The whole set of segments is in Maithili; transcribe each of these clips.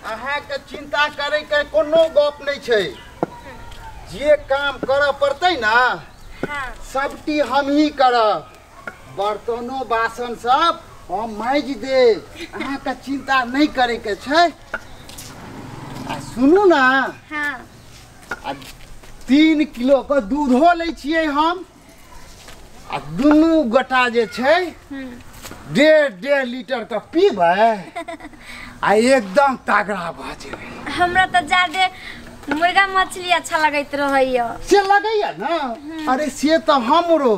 अहाँके चिंता करे के कोनो गप नहीं छै। जे काम करऽ पड़तै ना, हाँ, सबटी हम ही करब। बर्तनो बासन सब हम माजि देब, अहाँके चिंता नहीं करे के छै। आ सुनू ना, हाँ, आ 3 किलो के दूधो लै छियै हम, आ दुनू गोटा जे छै 1.5-1.5 लीटर के पीबै आ एकदम तगड़ा भऽ जेबै। हमरा तऽ ज्यादे मुर्गा मछली अच्छा लगैत रहैया। से लगैया ना? अरे से तऽ हमरो।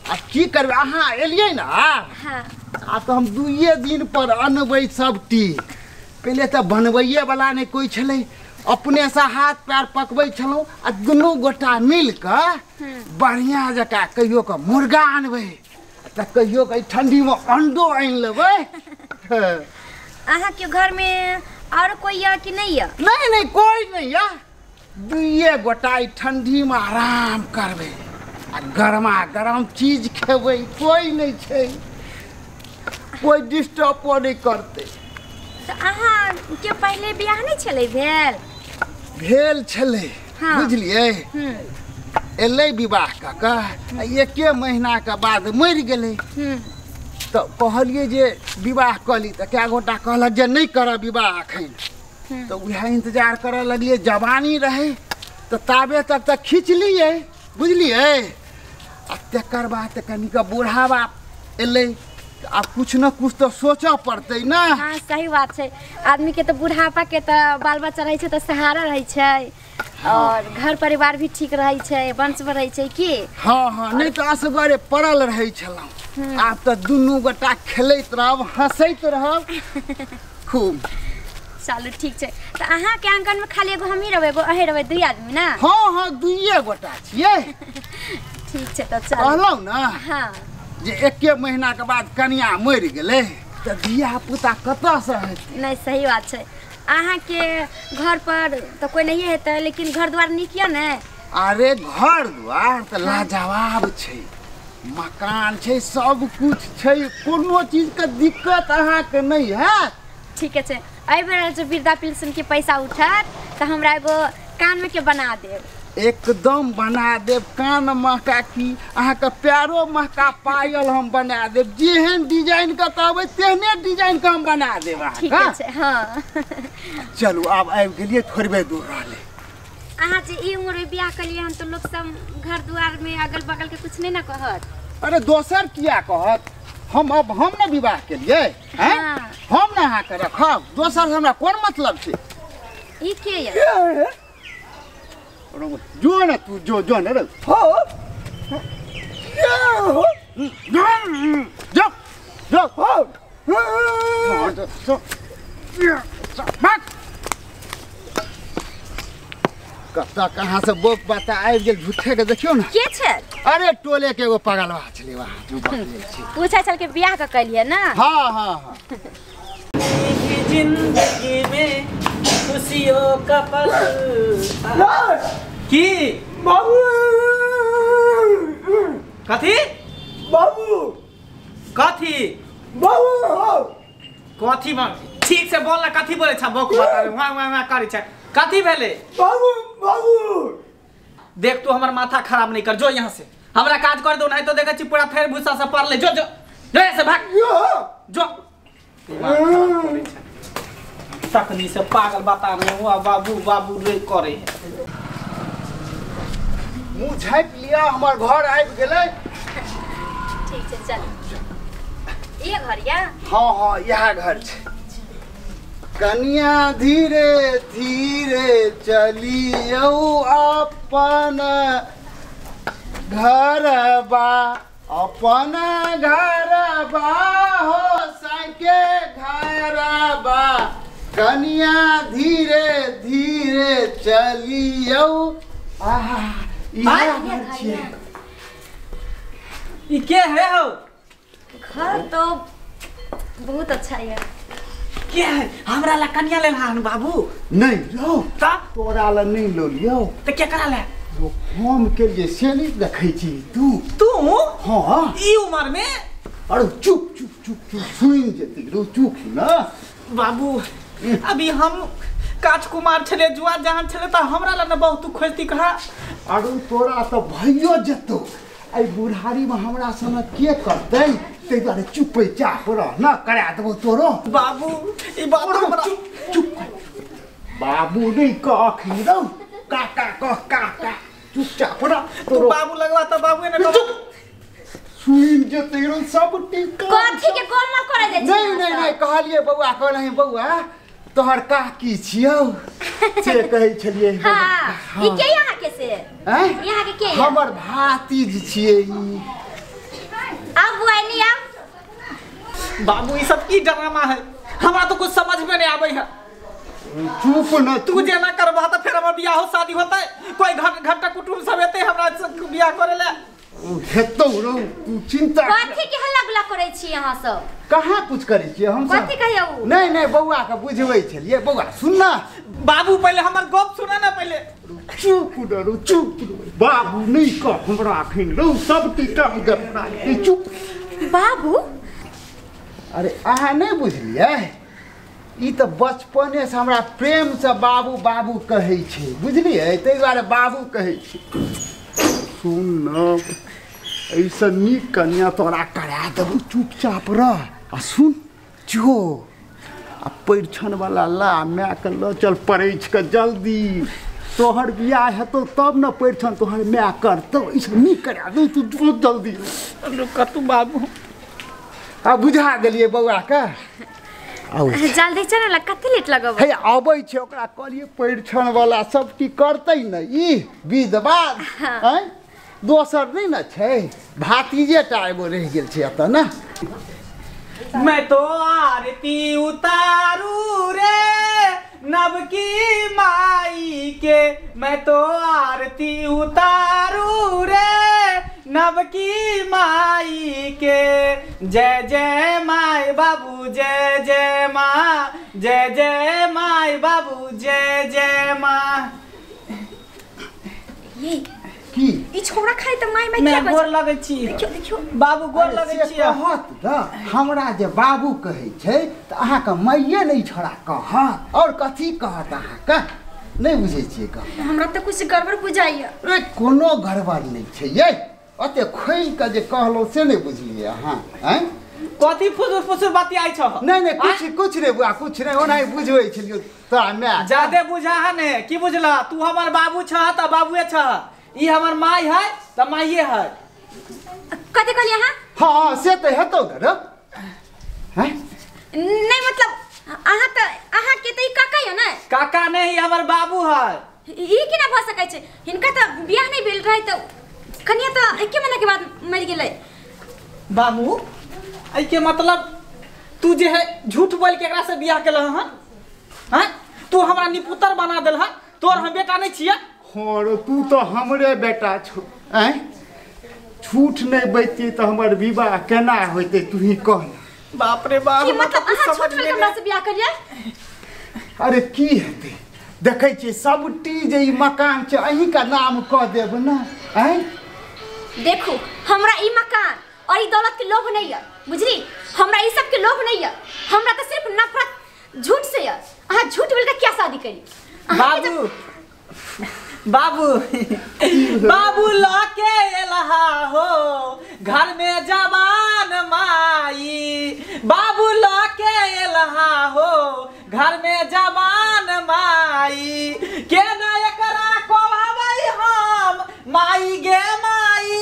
आ की करबै, अहाँ एलियै ना, हाँ, आ तऽ हम 2 दिन पर अनबै सबटी। पहिले तऽ बनबैये वाला नहि कोइ छलै, अपने से हाथ पैर पकबै छलहुँ आ दुनू गोटा मिल कऽ बढ़िया जकाँ कहियो कऽ मुर्गा अनबै, तऽ कहियो कऽ ठंडी में अंडो आनि लेबै। अहाँ के घर में और कोई या कि नहीं या? नहीं नहीं, कोई नहीं या, 2 गोटा ठंडी में आराम करबै आ गरमा गरम चीज खेबै, कोई नहीं छै, कोई डिस्टर्ब नहीं करतै। तऽ अहाँ के पहले बियाह नहीं छलै भेल? भेल छलै, हाँ। बुझलियै, एलै विवाह कऽ कऽ 1 महीना के बाद मरि गेलै। तऽ कहलियै जे विवाह कऽ ली, तऽ कए गोटा कहलक जे नहि करब विवाह एखन। तऽ उएह इंतजार करऽ लगलियै, जवानी रहै तऽ ताबे तक तऽ खींचलियै, बुझलियै। आ तकर बाद तऽ कनिक बुढ़ावा एलै, आब कुछ न कुछ तऽ सोचऽ पड़तै ना। हाँ, सही बात छै। आदमी के तऽ बुढ़ापा के तऽ बाल बच्चा रहै छै तऽ सहारा रहै छै, और घर परिवार भी ठीक रहै छै, वंश बढ़ै छै की। हाँ हाँ, नहीं तऽ असगरे पड़ल रहै छलहुँ, आब तऽ दुनू गोटा खेलैत रहब, हँसैत रहब खूब। चलू ठीक छै। तऽ अहाँ के आंगन में खाली एगो हमही रहबै, एगो अहीं रहबै, 2 आदमी ना? हाँ हाँ, 2 गोटा छियै। ठीक छै तऽ चलू। कहलहुँ ना, हाँ, जे 1 महीना के बाद कनिया मरि गेलै तऽ धिया पुता कतऽसँ हेतै? नहीं, सही बात छै। अहाँ के घर पर तऽ कोई नहीं हेतै, लेकिन घर द्वार नीक यऽ ने? अरे घर द्वार तऽ लाजवाब छै, मकान छै, सब कुछ छै, कोनो चीज के दिक्कत अहाँके नहीं हैत। ठीक छै। एहि बेर जे वृद्धा पेंशन के पैसा उठत तऽ हमरा एगो कान में के बना देब। एकदम बना देब, कान महका की अहाँके पैरो महका पायल हम बना देब, जेहन डिजाइन के कहबै तेहने डिजाइन के हम बना देब ठीक अहाँके। छै, हाँ। चलू आब आबि गेलियै, थोड़बे दूर रहलै। अहाँ जे ई उम्र में बियाह कलियै हन तऽ लोक सब घर द्वार में अगल बगल के कुछ नहीं ना कहत? अरे दोसर किया कहत, हम अब हम ने विवाह केलियै, हैं? हाँ। हम ने अहाँके रखब, दोसर हमरा कोन मतलब छै? ई के यऽ? जो ना तू, जो जो ना रे, हो जो जो हो। कतऽ कहाँ से बोक बता आबि गेल झूठे के, देखियौ ने। के छै? अरे टोले के एगो पगलवा छलै, वहाँ जो बकले छै। पूछै छल के बियाह कऽ कलियै ना? हाँ हाँ हाँ। जिंदगी में खुशियों का पल की बाबू, कथी बाबू, कथी बाबू, कथी ठीक से बोल ना, कथी बोले छ बौक बता रे, वहाँ वहाँ वहाँ करै छ, कथी भेले? बाबू बाबू, देख तू हमर माथा खराब नहीं कर, जो यहाँ से हमरा काज कर दो, नहीं तो देखै छी पूरा फेर भूसा से पड़ले, जो जो जो यहाँ से भाग जो। तकनी से पागल बता रहे हुआ बाबू बाबू रे करे। मुँह झाँपि लिअ, हमर घर आबि गेलै। ठीक छै, चल। ये घर या? हाँ हाँ, इएह घर छै। कनिया धीरे धीरे चलियौ अपन घरबा, अपन घरबा हो सके घरबा, कनिया धीरे धीरे चलियौ। आहा, इएह घर छियै। ई के है हो? घर तो बहुत अच्छा है। के है? हमरा ला कनिया लेल हन बाबू? नहीं लो, ता तोरा ला नहीं लो लियो। त के करा ले? हम के लिए से नहीं देखै छी तू। तू? हाँ। ई उम्र में? अरे चुप चुप चुप चुप, सुन जेती रो, चुप ना बाबू। अभी हम काच कुमार छले जुआ जहान छले त हमरा ला न बहुत खोजती कहा। अरे तोरा त भइयो जेतौ, एहि बुढ़ारी में हमरा संग के करतै, ताहि दुआरे चुपे चाप रह न, करा देबौ तोरो। बाबू ई बात हमरा चुप चुप बाबू नहीं कह अखनी रौ, काका कह काका, चुपचाप रह। तू बाबू लगवा त बाबू ने चुप सुन जेतै रौ सब टीका। कथी के गोलमाल करे जाइ छी? नहीं नहीं नहीं कहलिए बौआ, कहलही बौआ तोहर काकी छियौ से कहै छलियै। हां ई के यहाँ के से हैं यहाँ के के हमर भातिज छियै ई। आब बुआ नहीं आब। बाबू ई सब की ड्रामा है, हमरा तो कुछ समझ में नहीं आबै है। चुप न तू जेना करबा त फेर हमर बियाह शादी होतै, कोई घर घरटा कुटुंब सब एतै हमरा बियाह करे ले हेतौ रौ, तू चिंता कथी के हल्ला गुल्ला करै छी अहाँ सब? कहाँ कुछ करै छियै हम सब? कथी कहियौ? नहीं नहीं बौआ के बुझबै छलियै। बौआ सुन ना बाबू, पहले हमर गप सुना ना पहले। चुप न रौ चुप, बाबू नहीं कह हमरा अखन रौ, सब टीका गपरा चुप। बाबू अरे अहाँ नहीं बुझलियै, ई तऽ बचपने से हमरा प्रेम से बाबू बाबू कहै छै, बुझलियै, ताहि दुआरे बाबू कहै छै। सुन न, ऐसा नीक कन्या तोरा करा देबौ, चुपचाप रह। आ सुन जो आ परिछन वाला ला मायके लऽ चल परैछ के जल्दी, तोहर बियाह हेतौ तब न परिछन तोहर माय करतौ, ऐसा नीक करा देबौ, तू जो जल्दी। कतू बाबू आ बुझा गेलियै बौआके? जल्दी चल ना, कते लेट लगब? हे आबै छै, ओकरा कहलियै परिछन वाला सब की करतै न ई विध बाध, हैं दोसर नहीं न छै, भातिजे टा एगो रहि गेल छै एतऽ न। मैं तो आरती उतारू रे नवकी माई के, मैं तो आरती उतारू रे नवकी माई के, जय जय माई बाबू जय जय माँ, जय जय माई बाबू जय जय माँ। ये की ई छोरा खाइ त माई माई मैं के गोर लगै छी। देखियो देखियो बाबू गोर लगै छी। कहत न हमरा जे बाबू कहै छै त अहाँके माइये नहि छोरा कहत, और कथी कहत अहाँके? नहि बुझै छियै कह, हमरा त कुछ गड़बड़ बुझाइया। अरे कोनो गड़बड़ नहि छै यै, ओते खोलि के जे कहलहुँ से नहि बुझलियै अहाँ? हैं कथी फुसुर फुसुर बतियाइ छह? नहीं नहीं कुछ कुछ नहीं बुआ, कुछ नहीं, ओनाही बुझबै छलियौ तोरा माय। जादे बुझा है ने की बुझला, तू हमर बाबू छह त बाबूए छह, ई हमर माई है त माइये है। कथी कहलियै अहाँ? हाँ से त हेतौ न रे। हैं नहीं मतलब अहाँ त अहाँ के त ई काका य ने? काका नहीं, हमर बाबू है। ई केना भ सकै छै? हिनका त बियाह नहीं भेल रहै त कनिया त एके महीना के बाद मरि गेलै। बाबू एहि के मतलब तू जे है झूठ बोल के एकरा से बियाह केलह हन? हैं तू हमरा निपुतर बना देल हन, तोर हम बेटा नहीं छियै। हाँ रे तू तो हमरे बेटा छौ, आँय झूठ नहीं बजती तो हमर विवाह केना होइतै तू ही कह। बाप रे बाप, की मतलब अहाँ झूठ बोल के हमरा से बियाह करियै? अरे की हेतै, देखै छियै सबटी जे ई मकान छै अहीँके नाम कऽ देब न। आँय देखू हमरा ई मकान और ई दौलत के लोभ नहीं है, बुझली? हमरा ई सब के लोभ नहीं है, हमरा तो सिर्फ नफरत झूठ से है। अहाँ झूठ बोल के क्या शादी करी? बाबू बाबू बाबू लके एलहा हो घर में जवान माई, बाबू लके एलहा हो घर में जवान माई, के ना एकरा कहबै हम माई गे माई,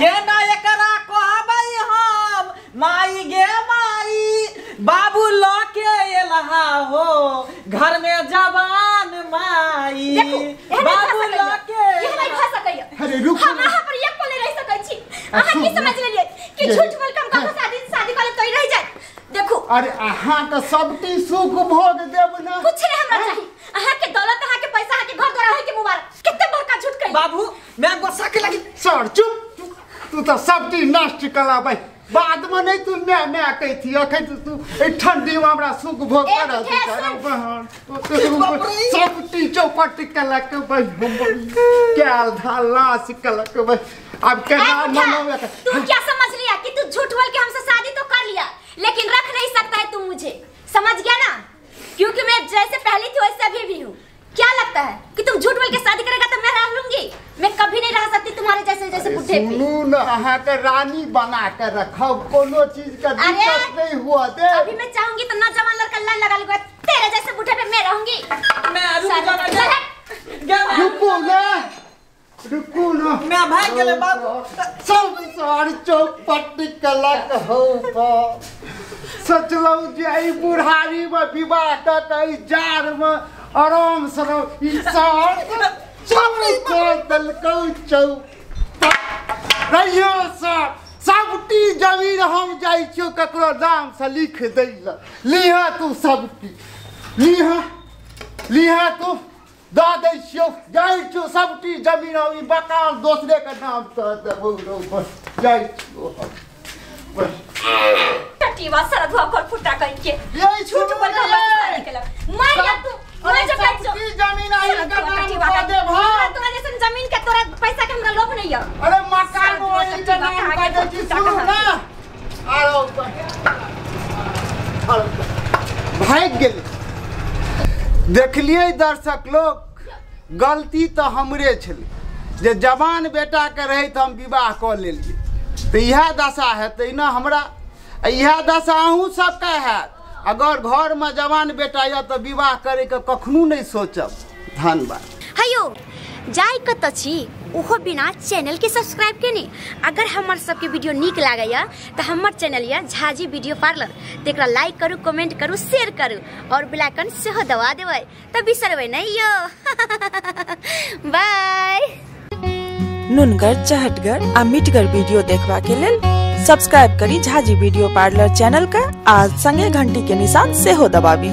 के ना एकरा कहबै हम माई गे माई, बाबू लके एलहा हो घर में जवान माई, बाबू लके। ये नहीं भ सकैया। अरे रुक, हम अहाँ पर एक पल रह सकै छी। अहाँ की समझ लेलियै कि झूठ बोल के हम ककरो शादी शादी करे तो रह जाए? देखू अरे अहाँ के सबटी सुख भोग देब ना, कुछ नहीं हमरा चाहिए। अहाँ के दौलत, अहाँ के पैसा, अहाँ के घर द्वार, अहाँ के मुबारक। कितने बड़का झूठ कही बाबू, मैं गुस्सा के लगी। सर चुप, तू तो सबटी नष्ट कलाबै, बाद में नहीं तू मैं मैं कहती अखन तू ए ठंडी में हमरा सुख भोग कर सबटी चौपट कलक कैल धाला सिकलक अब केना मनोवे। तू क्या समझ लिया कि तू झूठ बोल के हमसे शादी तो कर लिया, लेकिन रख नहीं सकता है तू मुझे, समझ गया ना? क्योंकि मैं जैसे पहले थी वैसे लगता है कि तुम झूठ बोल के शादी करेगा तो मैं रह लूंगी? मैं कभी नहीं रह सकती तुम्हारे जैसे जैसे बुढ़े पे। सुनू न, अहाँ के रानी बना के रखब, कोनो चीज का दिक्कत नहीं हुआ दे। अभी मैं चाहूंगी तो नौजवान लड़का लाइन लगा लूंगा, तेरे जैसे बुढ़े पे मैं रहूंगी। मैं रुक जा, रुको ना, रुको ना, मैं भाग गेले बाबू। सब सार चौपट कलक हो सोचलहुँ जे एहि बुढ़ारी में विवाह कऽ के एहि जाड़ में आराम से रहू, ई सार सब कऽ देलकौ चौपट। रहियो सर, सबटी जमीन हम जाइ छियौ ककरो नाम से लिख दै लए। लिह तू सबटी, लिह लिह तू, दऽ दै छियौ, जाइ छियौ सबटी जमीन हम ई मकान दोसरे के नाम से देबौ रौ, बस जाइ छियौ हम बस। टटीवा सरधुआ कर फुटा कहीं के ये झूठ बोल के हमरा शादी केलक। मर जा तू, मर जा बच्चो। सबटी जमीन आई के नाम कऽ देब हम। तोरा जैसन जमीन के तोरा पैसा के हमरा लोभ नहीं है। अरे मकान वाली के नाम कऽ दै छी, सुनू ना। आरो भागि गेलै। देखलियै दर्शक लोग, गलती तऽ हमरे छलै जे जवान बेटाके रहै तऽ हम विवाह कऽ लेलियै, तऽ इएह दशा हेतै ने हमरा, इएह दशा अहूँ सबके हैत। अगर घरमे जवान बेटा यऽ तऽ विवाह करैके कखनो नहि सोचब। धन्यवाद। हेयो जाय कतऽ छी ओहो बिना चैनल के सब्सक्राइब केने। अगर हमर सबके वीडियो नीक लागैया तऽ हमर चैनल यऽ झाजी वीडियो पार्लर, तेकरा लाइक करू, कमेंट करू, शेयर करू और बेल आइकन सेहो दबा देबै, तऽ बिसरबै नहि यो। बाय। नुनगर, चहटगर आ मिठगर वीडियो देखबा के लेल सब्सक्राइब करी झाजी वीडियो पार्लर चैनल का आ संगे घंटी के निशान सेहो दबाबी।